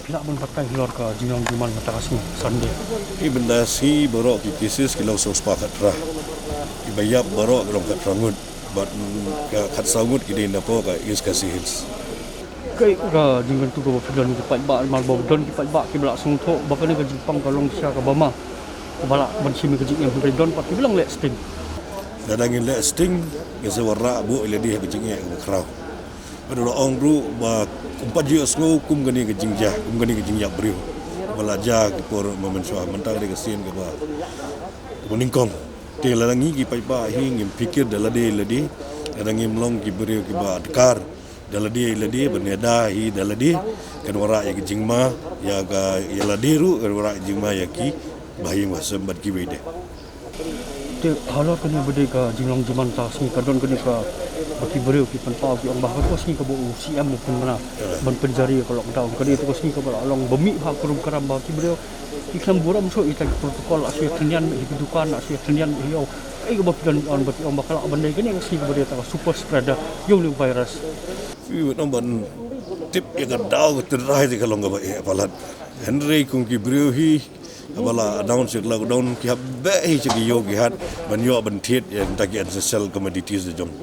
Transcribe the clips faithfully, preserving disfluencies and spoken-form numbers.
Phi lah ban batai halor ka jinglong jingman mynta ka sngi Sunday? Ki bynta sngi baroh ki cases ki long sawspah khatphra. Kiba ïap baroh ki long khatphra ngut. Bad, mm, ka khatsaw ngut ki dei na pdeng ka East Khasi Hills. Kaei ka jingkyntu kaba phi don ki paidbah, namar ba don ki paidbah kiba la sngewthuh ba kane ka jingpang ka long sha kaba ma, kaba lah ban shim ïa ka jingim, hynrei don pat kiba la leh sting. Lada ngin leh sting, ngin sa wanrah buh ïa lade ha ka jingeh kaba khraw. Bad la ong ruh ba kum pat ju ïohsngew kum kane ka jingjia, kum kane ka jingïap briew ba la jia ki por mynshwa, mynta ka dei ka sien kaba, kaba nyngkong. Te lada ngi ki paidbah hi ngim phikir da lade lade, lada ngim long ki briew kiba adkar da lade lade, ban ïada hi da lade, kan wanrah ïa ka jingma ïa ka, ïa lade ruh, kan wanrah ïa ka jingma ïa ki bahaïing bahasem bad kiwei de. Te halor kane ba dei ka jinglong jingman mynta ka sngi, ka don kane kaba ki briew ki pynpaw ki ong ba ha kane ka sngi kaba u C M u pynbna ban pynjari ïa ka lockdown, ka dei kata ka sngi kaba la long ba mih bha, kurum karam ba ki briew ki khlem burom shuh ïa kita ki protocol, la shu ïa khyndiat hi ki dukan, la shu ïa khyndiat hi ïew. Kaei kaba phi don ban ong ba ka lah ban dei kane ka sngi kaba dei kata ka super spreader ïa une u virus? Phi wan ong ban tip ïa ka daw ka tynrai te ka long kaba eh palat. Hynrei kum ki briew hi kaba la announce ïa ka lockdown ki hap beh hi sha ki ïew ki hat ban ïoh ban thied ïa kita ki essential commodities da jong.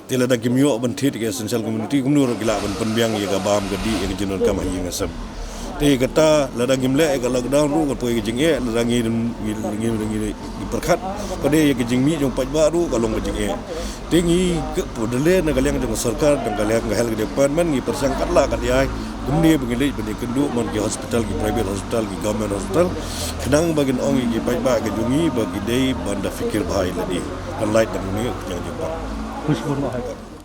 Te lada kim ïoh ban thied ïa ki essential commodity, kumno ruh ki lah ban pynbiang ïa ka bam ka dih, ïa ka jingdonkam ha ïing ha sem. Te kata lada ngim leh ïa ka lockdown ruh ka poi ka jingeh, lada ngi, ngi, ngi, ngi, ngi pyrkhat ba dei ïa ka jingmih jong paidbah ruh ka long ka jingeh. Te ngi ka pynlong na ka liang jong ka sorkar, jong ka liang ka health department, ngi pyrshang katba lah kat jai kumne ba ngi leit ban ïakynduh man ki hospital, ki private hospital, ki government hospital, khnang ba kin ong ïa ki paidbah ka jong ngi ba ki dei ban da fikir bha ïa lade. Kan lait da kumne ka jingpang. Khushbun ba hai.